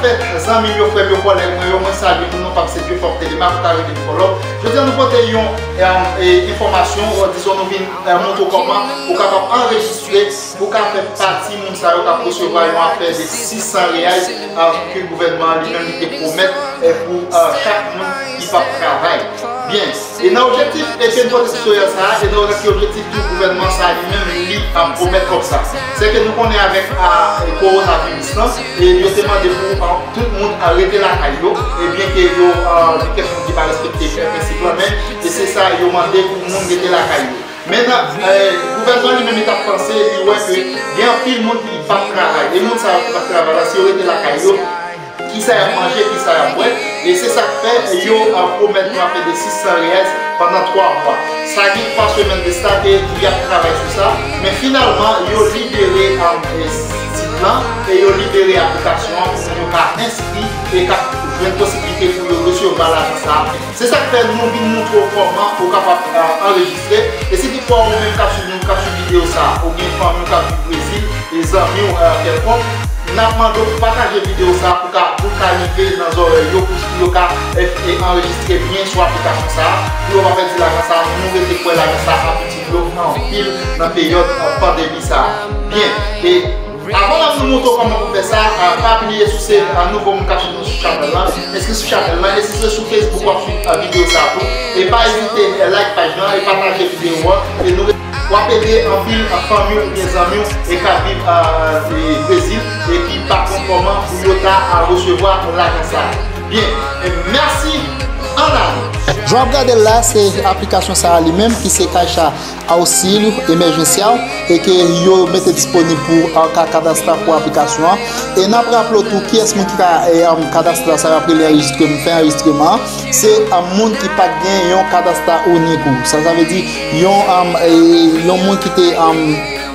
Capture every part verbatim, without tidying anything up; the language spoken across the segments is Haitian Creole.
Fèt, zanmi m yo, frè m yo, kòlèg mwen yo, mwen salye nou, non pa m se Dieufort Telemaque, ou ka rele m Fòlòp. Jodi a nou pote yon, e, e, enfòmasyon, ou dizon nou vin, e, montre w kòman ou kapab anrejistre pou w ka fè pati moun sa yo k ap resevwa yon afè de sis san reyal, e, ke gouvènman an li menm li te pwomèt, e, pou, e, chak moun ki p ap travay. Byen, e nan objektif, e ke n pote sou soyè sa a, e nan ki objektif tou gouvènman sa a li menm li ap pwomèt kòb sa a. Se ke nou konnen avèk, a, e, kowonaviris lan, e yo te mande pou, a, tout moun, a, rete lakay yo, e byen ke yo, a, gen kèk moun ki pa respekte, e, prensip lan, men, e se sa yo mande pou moun rete lakay yo. Men nan, e, gouvènman li menm li t ap panse, li wè ke gen anpil moun ki p ap travay. E moun sa yo ki p ap travay la, si yo rete lakay yo, kisa y ap manje, kisa y ap bwè. E se sa k fè yo, a, pwomèt yon afè de sis san reyèl pandan twa mwa. Sa gen twa semèn de sa ke y ap travay sou sa. Men finalman, yo libere, a, e, sit lan e yo libere aplikasyon an pou moun yo ka enskri e ka jwenn posiblite pou yo resevwa lajan sa a. Se sa k fè nou vin montre w kòman ou kapab, a, anrejistre. E si toutfwa ou menm k ap swiv nou, k ap swiv videyo sa a, ou gen fanmi w k ap viv Brezil, e zanmi w, a, kèlkonk, n ap mande w pou pataje videyo sa a pou ka, pou l ka rive nan zòrèy yo, pou yo ka, e, e, anrejistre byen sou aplikasyon sa a, pou yo pa pèdi lajan sa a. Nou rete kwè lajan sa a ap itil yo anpil nan peryòd, a, pandemi sa a. Byen, e avan menm nou montre w kòman pou fè sa, a, pa bliye si w se, a, nouvo moun k ap swiv nou sou chanèl lan, enskri sou chanèl lan, e si se sou Facebook w ap swiv, a, videyo sa a tou, e pa ezite, e, like paj lan, e pataje videyo an, e nou, w ap ede anpil, a, fanmi w oubyen zanmi w, e k ap viv, a, e, Brezil, e ki pa konn kòman pou yo ta, a, resevwa lajan sa a. Byen, e mèsi, ann ale. Jan w ap gade l la, se aplikasyon sa a li menm ki se Caixa Auxílio Emergencial e ke yo mete disponib pou, a, ka kadastra pou aplikasyon an. E n ap raple w tou kiyès moun ki ka, e, um, kadastra sa yo ap rele anrejistreman, fè anrejistreman an. Se, um, moun ki pa t gen yon kadastra único. Sa, sa vle di yon, um, e, yon moun ki te, um,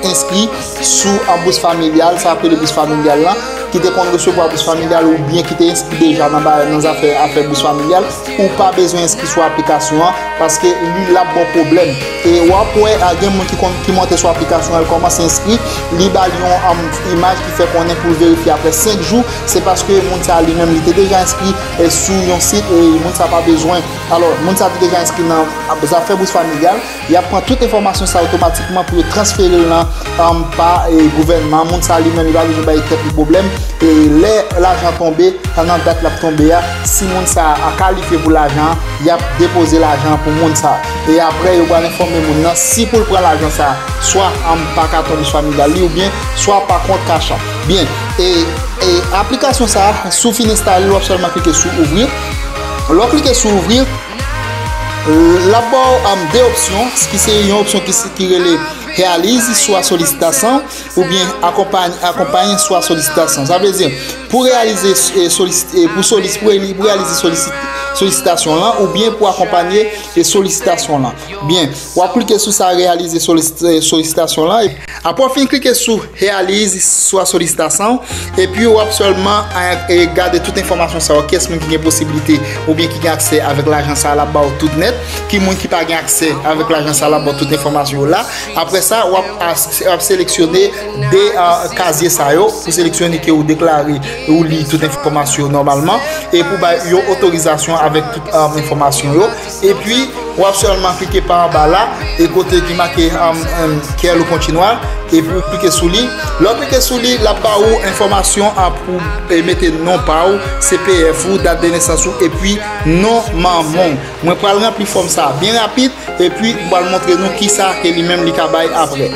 enskri sou, um, bous familyal, sa ap rele bous familyal lan, ki te konn resevwa bous familyal oubyen ki te enskri deja nan ba-, nan zafè, afè bous familyal. Ou pa bezwen enskri sou aplikasyon an, paske li l ap ba w pwoblèm. E w ap wè, a, gen moun ki konn, ki monte sou aplikasyon an, l kòmanse enskri, li ba l yon, um, imaj ki fè konnen pou l verifye apre senk jou, se paske moun sa a li menm li te deja enskri, e, sou yon sit, e moun sa a pa bezwen. Alò, moun sa a te deja enskri nan, a, zafè bous familyal, y ap pran tout enfòmasyon sa a otomatikman pou yo transfere l nan, um, pa, e, gouvènman. Moun sa a li menm li pa bezwen bay tèt li pwoblèm. E lè lajan tonbe, nan dat l ap tonbe a, si moun sa a kalifye pou lajan an, y ap depoze lajan an pou moun sa a. E apre, yo pral enfòme moun nan si pou l pran lajan sa a, swa, um, pa katon bous familyal li oubyen swa pa kont Caixa. Byen, e, e aplikasyon sa a, si w fin enstale l, w ap sèlman klike sou ouvrir. Lè w klike sou ouvrir, l ap ba w, um, de opsyon, ki se yon opsyon ki, ki rele realize sua solicitação oubyen akonpanye, akonpanye sua solicitação. Sa vle di, pou reyalize, e, solis-, e, pou solis-, pou reyali-, pou reyalize solisi-, solisitasyon lan oubyen pou akonpanye, e, solisitasyon lan. Byen, w ap klike sou sa, reyalize solis-, e, solisitasyon lan. Apre w fin klike sou realize sua solicitação, epi w ap sèlman, e, e, gade tout enfòmasyon sa yo, kiyès moun ki gen posiblite oubyen ki gen aksè avèk lajan sa a, l ap ba w tout nèt, ki moun ki pa gen aksè avèk lajan sa a, l ap ba w tout enfòmasyon yo la. Apre sa, w ap, a, w ap seleksyone de, a, kazye sa yo, pou seleksyone ke ou deklare, ou li tout enfòmasyon yo nòmalman, e pou bay yo otorizasyon avèk tout, a, enfòmasyon yo. Epi, w ap sèlman klike pa anba la, e kote ki make, um, um, quiero continuar, epi w klike sou li. Lè w klike sou li, l ap ba ou enfòmasyon, a, pou, e, mete non pa w, C P F ou, dat de nesans ou, epi non manman w. Mwen pral ranpli fòm sa a byen rapid, epi m pral montre nou kisa ke li menm li ka bay apre.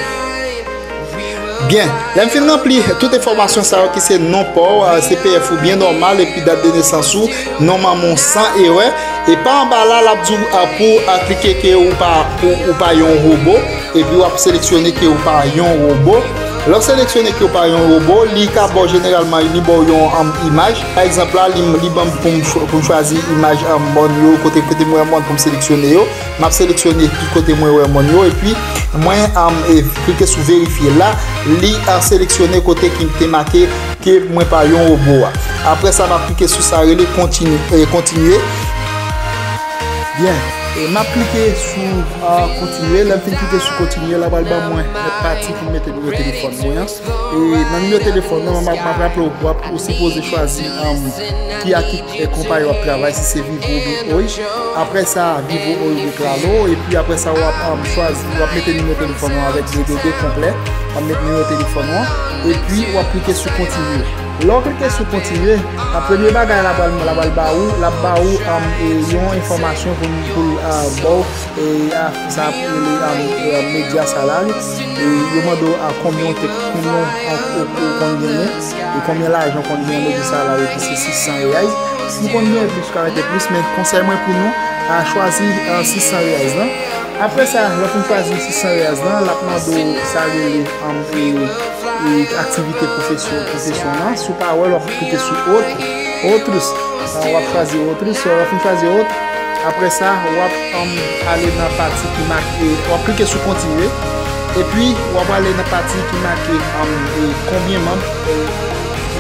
Byen, lè m fin ranpli tout enfòmasyon sa yo ki se non pa w, a, C P F ou byen nòmal, epi dat de nesans ou, non manman w san erè. E pa anba la, l ap di w, a, pou, a, klike ke ou pa, ou, ou pa yon wobo, epi w ap seleksyone ke ou pa yon wobo. Lè w seleksyone ke ou pa yon wobo, li ka ba w jeneralman, li ba w yon, um, imaj. Pa egzanp la, li, li ban m pou m chwa-, pou m chwazi imaj, um, mòn yo, kote, kote mwen mòn pou m seleksyone yo. M ap seleksyone tout kote mwen wè mòn yo, epi mwen, um, e, klike sou verifye la, li, a, seleksyone kote ki te make ke mwen pa yon wobo a. Apre sa, m ap klike sou sa rele kontini-, e, kontinye. Byen, e m ap klike sou, ah, kontinye. Lè m fin klike sou kontinye, l ap al ban mwen yon pati pou m mete nimewo telefòn mwen an. E nan nimewo telefòn nan, m ap, m ap raple w, w ap, ou sipoze chwazi, um, ki ak ki, eh, konpayi w ap travay, si se Vivo oubyen Oi. Apre sa, Vivo, Oi oubyen Claro. Epi apre sa, w ap, um, chwazi, w ap mete nimewo telefòn ou avèk de, de, de konplè. W ap mete nimewo telefòn ou an. Epi w ap klike sou kontinye. Lè w klike sou kontinye, a, premye bagay l ap al, l ap al ba ou, l ap ba ou, um, e, yon enfòmasyon pou, pou l, ah, ba w, e, a, sa ap rele, um, e, medya sa la, e, yo mande w, a, konbyen w te, konbyen w, ou, ou konn genyen, e konbyen lajan w konn genyen, medya sa la, epi se sis san reyal. Si w konn genyen plis, ou ka mete plis, men konsèy mwen pou nou, a, chwazi, a, sis san reyal lan. Apre sa, lè w fin chwazi sis san reyal lan, l ap mande w sa rele, um, e, e, aktivite pwofesyon, pwofesyon an. Si w pa wè l, w ap klike sou autre, autres. Ah, w ap chwazi autres, w ap fin chwazi autre. Apre sa, w ap, um, ale nan pati ki make, w ap klike sou kontinye. Epi, w ap ale nan pati ki make, um, e, konbyen manm, e,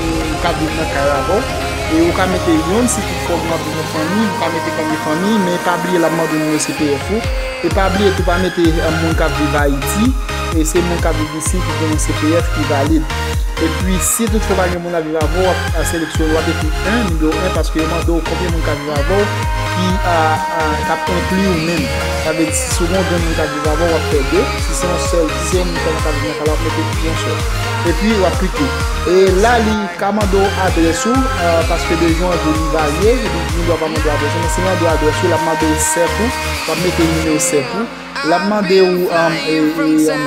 ki ka viv nan kay la avè w. E ou ka mete youn si toutfwa w gen yon fanmi, ou ka mete konbyen fanmi, men pa bliye l ap mande w nimewo C P F ou. E pa bliye tou, pa mete, e, moun k ap viv Ayiti, e se moun k ap viv isit ki gen yon C P F ki valid. Epi, si toutfwa pa gen moun ap viv avè w, w ap, a, seleksyone, w ap ekri en, nimewo en, paske yo mande w konbyen moun k ap viv avè w ki, a, a, k ap enkli ou menm. Sa vle di, si se yon grenn moun k ap viv avè w, w ap fè de. Si se yon sèl, si se yon moun sèlman k ap viv nan kay la, w ap mete yon sèl. Epi, w ap klike. E la, li ka mande w adrès ou, a, paske de jan w di li varye, li, li dwa pa mande w adrès ou, men si l mande w adrès ou, l ap mande w sèf ou, w ap mete nimewo sèf ou. L ap mande w, um, e, e, um,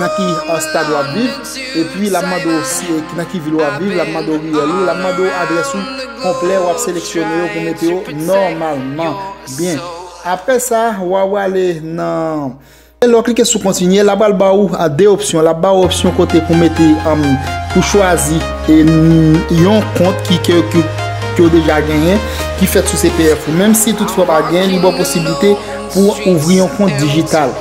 nan ki, uh, stad w ap viv, epi l ap mande w si, e, nan ki vil w ap viv, l ap mande w riyèl ou, l ap mande w adrès ou konplè, w ap seleksyone yo pou mete yo nòmalman. Byen. Apre sa, w a prale nan, lè w klike sou kontinye, l ap al ba ou, a, de opsyon. L ap ba ou opsyon kote pou mete, um, pou chwazi, e, n-, yon kont ki, ke, ke, ke w deja genyen, ki fèt sou C P F ou. Menm si toutfwa pa genyen, li ba w posiblite pou ouvri yon kont dijital.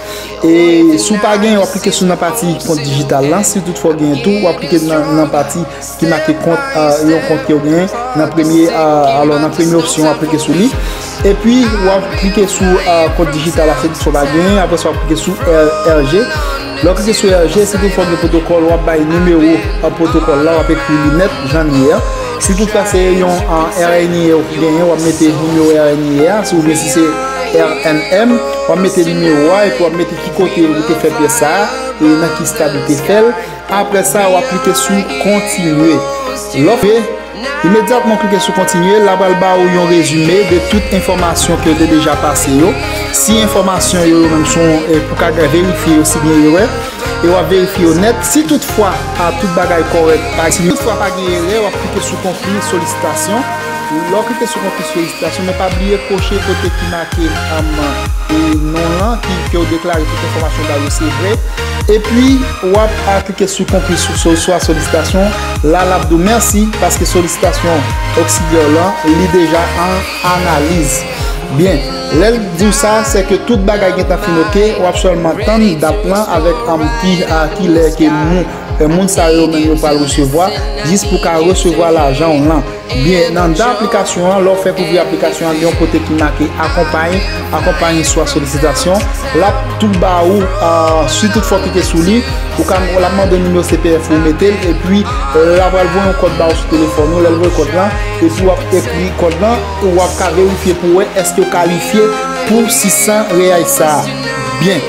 E si w pa genyen, w ap klike sou nan pati kont dijital lan. Si toutfwa w genyen tou, w ap klike nan, nan pati ki make kont, a, yon kont ke w genyen. Nan premye, a, alò, nan premye opsyon, w ap klike sou li. Epi, w ap klike sou, a, kont dijital la, si toutfwa w pa genyen. Apre sa, w ap klike sou R G. Lè w klike sou R G, si toutfwa w gen pwotokòl, w ap bay nimewo, a, pwotokòl la, w ap ekri li nèt, jan l ye a. Si toutfwa se yon, a, R N I A ou genyen, w ap mete nimewo R N I A a, si oubyen si se R N M, w ap mete nimewo a, epi w ap mete ki kote ou te fè pyès sa a, e nan ki stad ou te fè l. Apre sa, w ap klike sou kontinye. Lè w fè, imedyatman w klike sou kontinye, l ap al ba ou yon rezime de tout enfòmasyon ke w te deja pase yo. Si enfòmasyon yo, yo menm se yon, e, pou ka verifye yo si gen erè, e w ap verifye yo nèt. Si toutfwa, a, tout bagay kòrèk, pa, si toutfwa pa gen erè, w ap klike sou konkli solisitasyon. Lè w klike sou konkli solisitasyon, men pa bliye koche kote ki make, um, e, non lan, ki, ke w deklare tout enfòmasyon ba yo se vre. Epi, w ap, a, klike sou konkli sou, sou, sou solisitasyon. La, l ap di w mèsi, paske solisitasyon oksilyè lan, li deja an analiz. Byen, lè l di w sa, se ke tout bagay gentan fin oke, w ap sèlman tann dat lan avèk, um, ki, a, ki lè ke moun, e, moun sa yo menm yo pral resevwa, jis pou ka resevwa lajan w lan. Byen, anndan aplikasyon an, lè w fèk ouvri aplikasyon an, gen yon kote ki make akonpaye, akonpaye swa solisitasyon. L ap tou ba ou, a, si toutfwa w klike sou li, ou ka, l ap mande w nimewo C P F ou mete l, epi, e, l ap pral voye yon kòd ba ou sou telefòn ou, lè l voye kòd lan, epi w ap ekri kòd lan, w ap ka verifye pou w wè èske w kalifye pou sis san reyal sa a. Byen.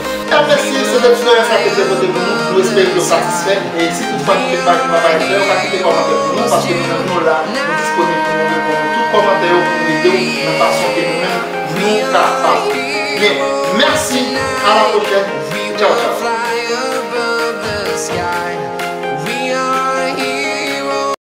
Mesye, se te ti doyè sa ke te pote pou nou. Nou espere ke w satisfè. E si toutfwa gen kèk bagay ki pa parèt klè, ou ka kite kòmantè pou nou, paske nou menm nou la, nou disponib pou nou reponn tout kòmantè yo, pou nou ede w nan fason ke nou menm nou kapab. Byen, mèsi, a la pwochèn. Tchaw, tchaw.